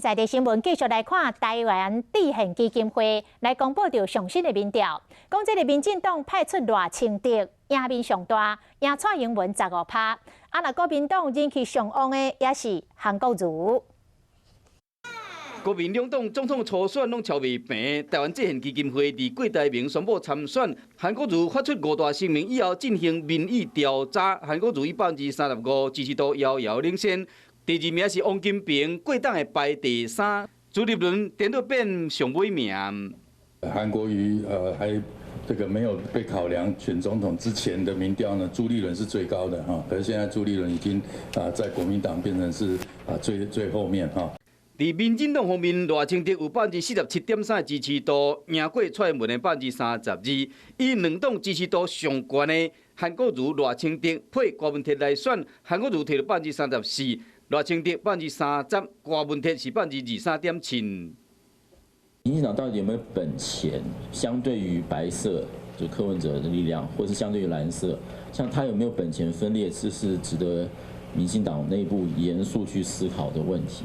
在地新聞繼續來看台灣制憲基金會來公布著上新的民調，講這个民進黨派出賴清德贏面上大，贏蔡英文15趴。啊，若國民黨人氣上旺的也是韓國瑜。國民兩黨總統初選攏超袂平，台灣制憲基金會佇郭台銘宣布參選，韓國瑜發出五大聲明以後進行民意調查，韓國瑜以35%支持度遙遙領先。第二名是王金平，郭黨的排第三，朱立倫顛倒變上尾名。韓國瑜還這個沒有被考量選總統之前的民調呢，朱立倫是最高的哈，可是現在朱立倫已經啊在國民黨變成是啊最最後面哈。佇民進黨方面，賴清德有47.3%的支持度，贏過蔡英文的32%。以兩黨支持度上懸的韓國瑜、賴清德配柯文哲來選，韓國瑜摕著34%，賴清德30%，柯文哲是23.7%。民進黨到底有沒有本錢？相對於白色，就柯文哲的力量，或是相對於藍色，像他有沒有本錢分裂，這是值得民進黨內部嚴肅去思考的問題。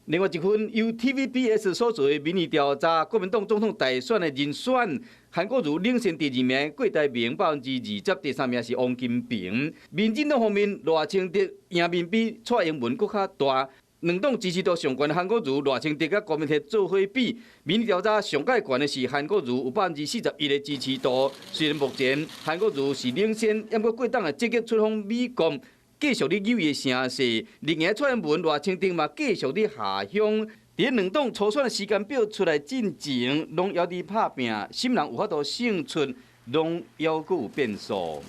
另外一份由 TVBS 所做的民意調查，國民黨總統大選的人選，韓國瑜領先第二名郭台銘20%，第三名是王金平。民進黨方面，賴清德贏面比蔡英文閣較大，兩黨支持度上懸的韓國瑜、賴清德佮柯文哲做伙比，民意調查上蓋懸的是韓國瑜有41%的支持度。雖然目前韓國瑜是領先，毋過郭黨會積極出訪美國，繼續咧扭伊的聲勢，另外蔡英文、賴清德嘛繼續咧下鄉。佇兩黨初選的時間表出來進前，攏猶佇拍拚，啥人有法度勝出，攏猶閣有變數。